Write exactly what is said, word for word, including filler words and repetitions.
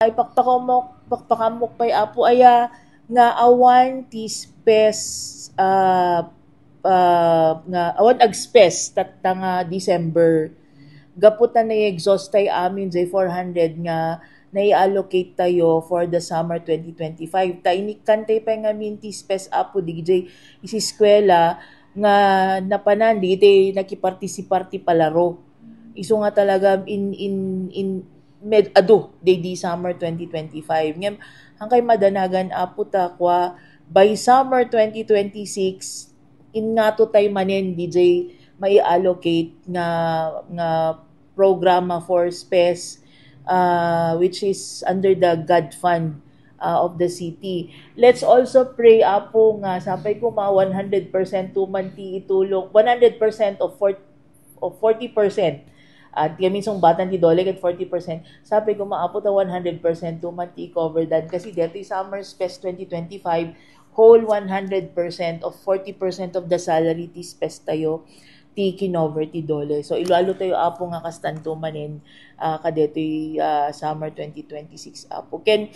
ipakpakaamok, pakpakaamok pay, Apo, aya nga awan ti spes, ah, ah, nga awan agspes tatta nga December. Gapu ta nai-exhaust tay amin jay four hundred nga nai-allocate tayo for the summer twenty twenty-five. Ta inikkan tay pay ngamin ti spes, Apo, digijay isiskwela nga napanan, digitay nakipartisipar ti palaro. Isu nga talaga in, in, in med adu, day di summer twenty twenty-five. Ngem, hangkay madanagan, Apo, ta kua, by summer twenty twenty-six, in ngato tay manen, dijay mai-allocate nga, nga programa for spes, ah, which is under the God Fund, ah, of the city. Let's also pray, Apo, nga sapay koma one hundred percent tuman ti itulong, one hundred percent of four, of forty percent. At kami sungbatan ti DOLE ket forty percent. Sapay koma, Apo, ta one hundred percent tuman ti i-cover dan. Kasi detoy Summer Spes twenty twenty-five, whole one hundred percent of forty percent of the salary ti spes tayo ti kinover ti DOLE. So, ilo-alo tayo, Apo, nga kastanto manen, ah, kadetoy, ah, summer twenty twenty-six, Apo. Ken,